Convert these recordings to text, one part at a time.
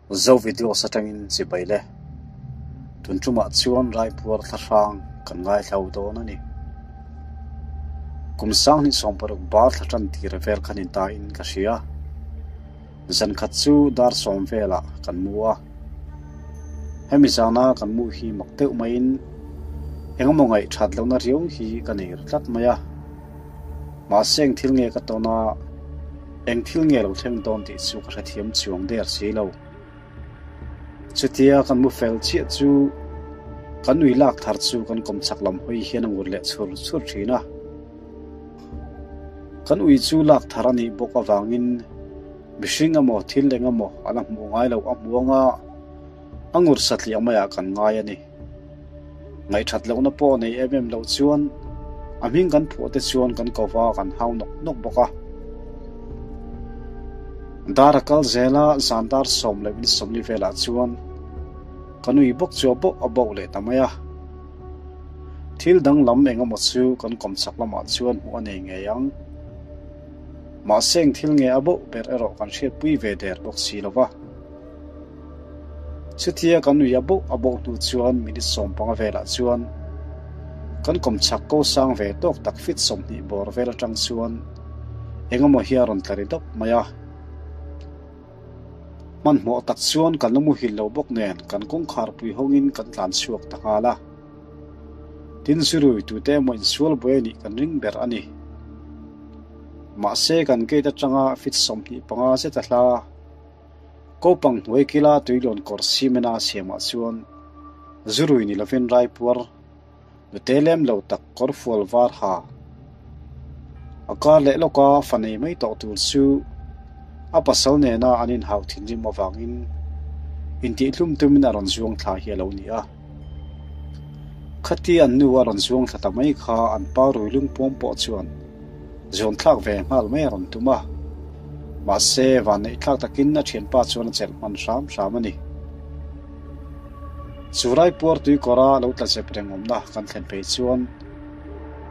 Zo videos atangin chibai le. Tun tumah chuan Raipuar thlahrang kan ngaithlo dawn a ni. Kum 2016 bar thla tan tir vel khan in ta in ka hria. Zan khat chu dar sawm velah kan mu a. Hemi zana kan mu hi mak deuh maiin engemaw ngaih that lohna riau hi ka nei ru tlat mai a. Mahse eng thil nge ka tawn a, eng thil nge lo thleng dawn tih chu ka hrethiam chuang der si lo. Chutia kan mu fel chiah chu kan ui lak thar chu kan kawm chak lam hawi hian a ngur leh chhur chhur thin a. Kan ui chu lak thar a nih bawk avangin mihring emaw thil eng emaw a la hmuh ngai loh a hmu anga a ngur satliah maiah kan ngai a ni. Ngaihthat lohna pawh nei em em loh chuan a hming kan phuah te chuan kan ko va kan hau nawk nawk bawk a. Dar a kal zel a, zan dar sawm leh minute 40 velah chuan ka nui bawk chu a bauh a bauh leh ta mai a. Thil danglam eng emaw chu kan kawmchhak lamah chuan hmuh a nei ngei ang. Mahse eng thil nge a bauh ber erawh kan hriatpui ve der bawk si lo va. Chutia kan ui a bauh a bauh hnu chuan minute 15 velah chuan kan kawmchhak ko sang ve tawk tak fit 20 bawr vel atang chuan eng emaw hi a rawn tla ri dawp mai a. Hmanhmawh tak chuan kan la muhil lo bawk nen kan kawngkhar pui hawngin kan tlan chhuak ta nghal a. Tin zurui tute emaw insual buai a nih kan ring ber a ni. Mahse kan gate atanga fit 25 zet a hla. Kopang hnuai kila tuilawn kawr cement a siamah chuan zurui ni lovin Raipuar nute lem lo tak kawr fual var ha. A kar leh lawka fa nei mai tawh tur chu a pasal nena an inhau thinrim avangin intihhlum tumin a rawn zuang thla hi a lo ni a. Khati an nu a rawn zuang thla ta mai kha an pa rui lungpuam pawh chuan zawn thlak ve nghal mai a rawn tum a. Mahse van neih thlak takin a thianpa chuan a chelh hman hram hram a ni. Chu Raipuar tuikawra lo tla zep reng awmna kan thlen phei chuan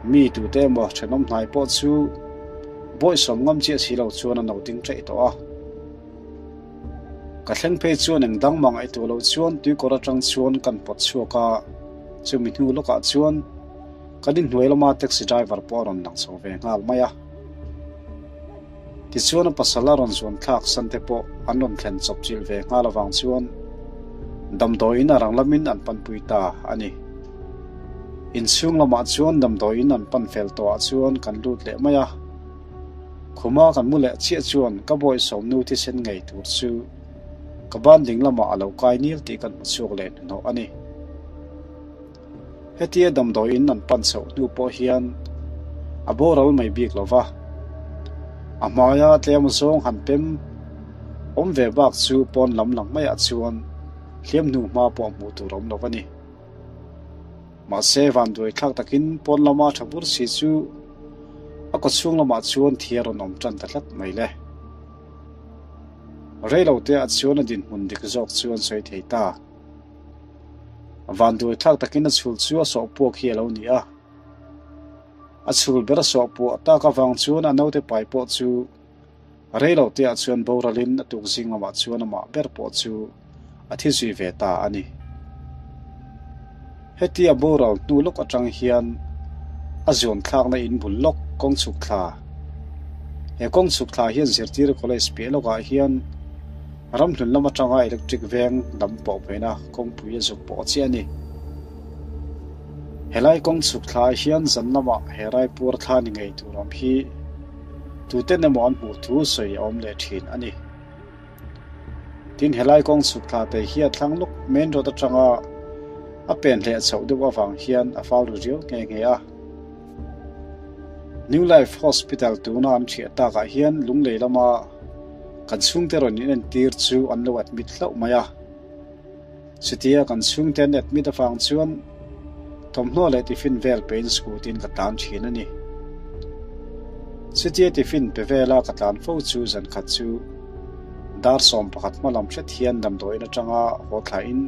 mi tute emaw thenawm hnai pawh chu bawihsawm ngam chiah si lo chuan a no ding ṭaih tawh a. Ka thleng phei chuan eng dang mah ngaihtuah loh chuan tuikawr atang chuan kan pawt chhuak a, chumi hnu lawkah chuan kan inhnuai lama taxi driver pawh a rawn lang chho ve nghal mai a. Tichuan a pasal a rawn zuan thlak san te pawh an rawn thlen chawp chilh ve nghal avang chuan damdawiin a rang lamin an panpui ta a ni. Inchhung lamah chuan damdawiin an pan fel tawhah chuan kan lut leh mai a. Khuma kan mu leh chiah chuan ka bawihsawm nu thisen ngei tur chu ka ban ding lamah a lo kai nil tih kan hmu chhuak leh hnuhnawh a ni. Hetia damdawiin an pan chhoh hnu pawh hian a boral mai bik lo va, a hmaia tlem zawng han pem awm ve bak chu pawn lam lang maiah chuan hliam hnu hma pawh hmuh tur awm lo a ni. Mahse vanduai thlak takin pawn lama tha bur si chu a kawchhung lamah chuan thi a rawn awm tan ta tlat mai le. Rei lo te ah chuan a dinhmun dik zawk chu an sawi thei ta. Vanduai thlak takin a chhul chu a sawh puak hi a lo ni a. A chhul ber a sawh puah tak avang chuan a naute pai pawh chu rei lo te ah chuan boralin a tuk zing lamah chuan amah ber pawh chu a thi zui ve ta a ni. Hetia boral hnu lawk atang hian a zuan thlakna in bul lawk kawng chhuk thla. He kawng chhuk thla hian zirtir college piah lawkah hian ramhlun lam atanga electric veng lam pawh pheina kawngpui a zuk pawh chiah a ni. Helai kawng chhuk thla hian zan lamah he Raipuar thla ni ngei tur awm hi tuten emaw an hmuh thu sawi a awm leh thin a ni. Tin helai kawng chhuk thla te hi a thlang lawk main road atanga a pen hleh chhoh deuh avang hian a fal ru riau nghe nghe a. New Life Hospital tuna an thiah takah hian lunglei lama kan chhungte rawn inentir chu an lo admit hlauh mai a. Chutia kan chhungte an admit avang chuan thawmhnaw leh tiffin vel pein scooty-in ka tlan thin a ni. Chutia tiffin pe vela ka tlan fo chu zan khat chu dar 11 hma lam hret hian damdawiin atanga haw thlain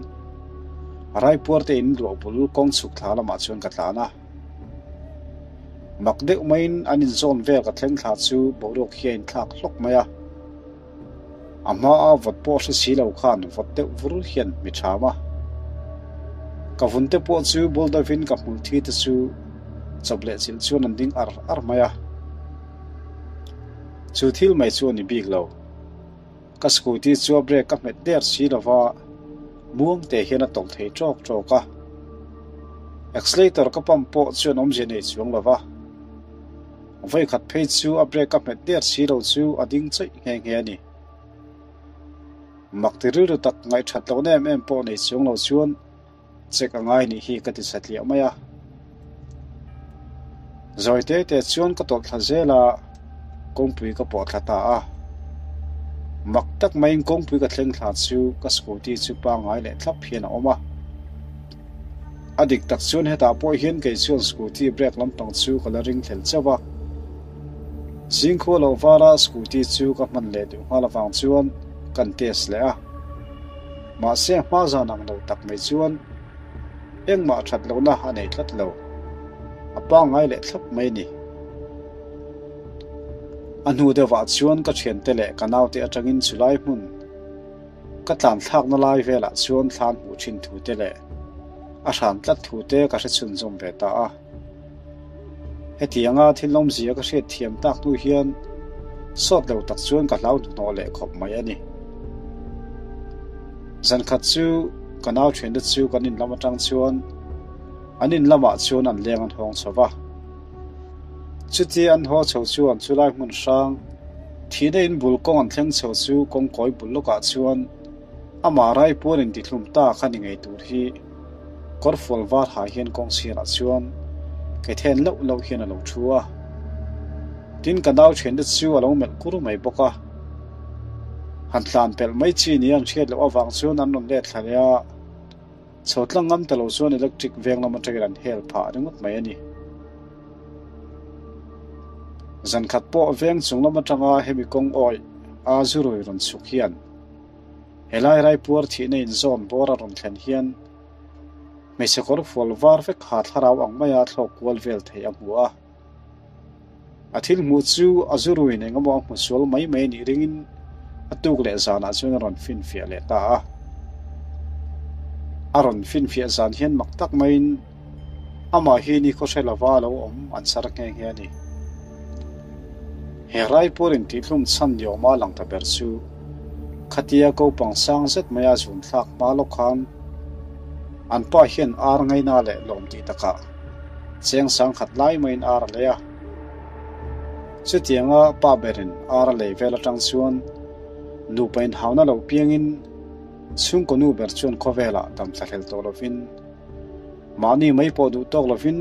Raipuar te in luah bul kawng chhuk thla lamah chuan ka tlan a. Mak deuh maiin an inzawn vel ka thleng thla chu boruak hi a inthlak hlawk mai a. A hmaa vawt pawh hre si lo khan vawt deuh vur hian mi ṭham a. Ka vun te pawh chu bul deuhin ka hmul thi te chu chawp leh chilh chuan an ding ar ar mai a. Chu thil mai chu a ni bik lo. Ka scooty chu a brake a hmet der si lo va, muang te hian a tawlh thei ṭawk ṭawk a. Accelerator ka pump pawh chuan awmzia nei chuang lo va. Vawikhat phei chu a brake a hmet der si lo chu a ding chaih nghe nghe a ni. Mak ti rilru tak ngaihthat loh na em em pawh nei chuang lo chuan check a ngai nih hi ka ti satliah mai a. Zawi te te chuan ka tawlh thla zel a, kawngpui ka pawh thla ta a. Mak tak maiin kawngpui ka thleng thla chu ka scooty chu pangngai leh thlap hian a awm a. A dik tak chuan hetah pawh hian kei chuan scooty brake lampang chu ka la ring thlel chauh a. Zingkhua loh vara scooty chu ka hman leh duh nghal avang chuan kan test leh a. Mahse a hma zan ang lo tak mai chuan engmah that lohna a nei tlat lo. A pangngai leh thlap mai a ni. A hnu deuhah chuan ka thiante leh ka naute atangin chulai hmun Ka tlan thlakna lai velah chuan thlan hmuh thin thu te leh a hran tlat thu te ka hre chhunzawm ve ta a. Hetianga thil awmzia ka hriat thiam tak hnu hian sawt lo tak chuan ka hlau hnuhnawh leh khawp mai a ni. Zankhat chu ka nau thiante chu kan in lam atang chuan an in lamah chuan an leng an hawng chho va. Chutia an haw chho chuan chulai hmun hrang thihna in bul kawng an thleng chho chu kawngkawi bul lawkah chuan amah raipuan in tithlum ta kha ni ngei tur hi kawrfual var ha hian kawng chhiarah chuan ke then loh loh hian a lo thu a. Tin ka nau thiante chu a lo melh kur mai bawk a. Han tlan pelh mai chi nia an hriat loh avang chuan an rawn let thla leh a. Chho tlang ngam ta lo chuan electric veng lam atangin an hel phah ringawt mai a ni. Zan khat pawh veng chung lam atanga hemi kawng awih a zurui rawn chhuk hian helai raipuar thihna inzawn bawr a rawn thlen hian hmeichhe kawr fual var vek ha thlarau ang maia thlawk kual vel thei a hmu a. A thil hmuh chu a zuruin eng emaw a hmu sual mai mai nih ringin a tuk leh zanah chuan a rawn finfiah leh ta a. A rawn finfiah zan hian mak tak maiin amah hi ni khawhre lova a lo awm an chhar nghe nghe a ni. He Raipur intihhlum chhan ni awma lang ta ber chu khatia kopang sang zet maia zun thlak hma lawk khan an pa hian ar ngaina leh lawm tih takah Cheng sang khat lai maiin ar a lei a. Chutianga pa berin ar a lei vel atang chuan nupa inhauna lo piangin chhungkaw nu ber chuan khawvelah dam thlahlel tawh lovin mahni mai pawh duh tawk lovin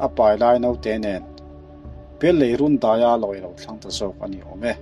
a pai lai naute nen pial lei run daia lawi lo thlang ta zawk a ni awm e.